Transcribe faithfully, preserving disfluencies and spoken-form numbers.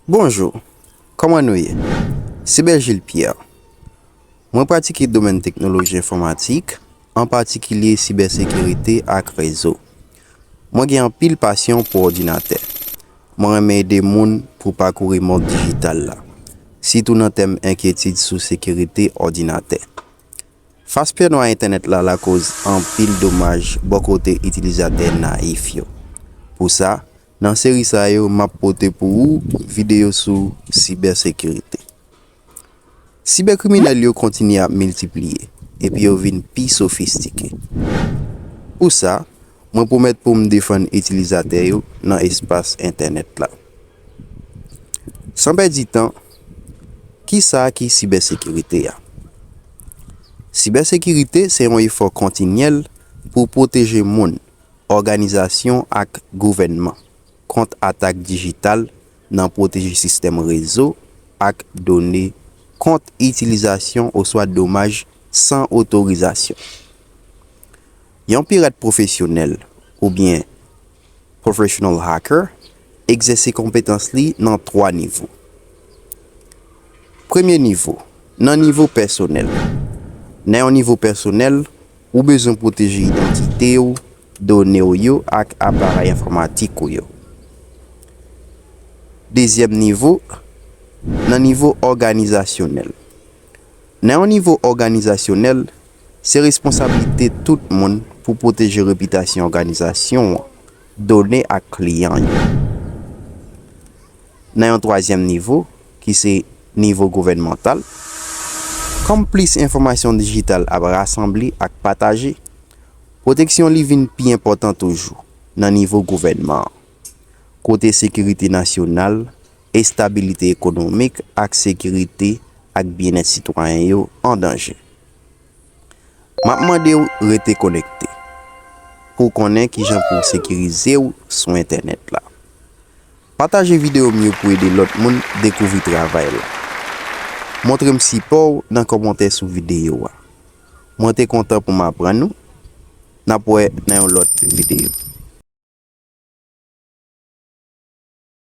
Bonjou, kòman nou ye? Se Bergil Pierre. Mwen pratike domèn teknoloji enfòmatik, an patikilye sibèsekirite ak rezo. Mwen gen anpil pasyon pou òdinatè. Mwen renmen ede moun pou pakouri mond dijital la, sitou nan tèm enkyetid sou sekirite òdinatè. Fas pyè nwa entènèt la lakoz anpil domaj bò kote itilizatè nayif yo. Pou sa, nan seri sa yo, m ap pote pou ou videyo sou sibèsekirite. Sibèkriminèl yo kontinye ap miltipliye, epi yo vin pi sofistike. Pou sa, mwen pwomèt pou m defann itilizatè yo nan espas entènèt la. San pèdi tan, kisa ki sibèsekirite a? Sibèsekirite se yon efò kontinyèl pou pwoteje moun, òganizasyon ak gouvènman kont atak dijital, nan pwoteje sistèm rezo ak done kont itilizasyon oswa domaj san otorizasyon. Yon pirat pwofesyonèl oubyen professional hacker egzèse konpetans li nan twa nivo. Premye nivo, nan nivo pèsonèl. Nan yon nivo pèsonèl, ou bezwen pwoteje idantite w, done w yo ak aparèy enfòmatik ou yo. Dezyèm nivo, nan nivo òganizasyonèl. Nan yon nivo òganizasyonèl, se responsablite tout moun pou pwoteje repitasyon òganizasyon an, done ak kliyan yo. Nan yon twazyèm nivo, ki se nivo gouvènmantal, kòm plis enfòmasyon dijital ap rasanble ak pataje, pwoteksyon li vin pi enpòtan toujou nan nivo gouvènman an, kote sekirite nasyonal, estabilite ekonomik ak sekirite ak byennèt sitwayen yo an danje. M ap mande w rete konekte pou w konnen kijan pou w sekirize w sou entènèt la. Pataje videyo m yo pou ede lòt moun dekouvri travay la. Montre m sipò w nan kòmantè sou videyo a. Mwen te kontan pou m aprann ou. N ap wè nan yon lòt videyo.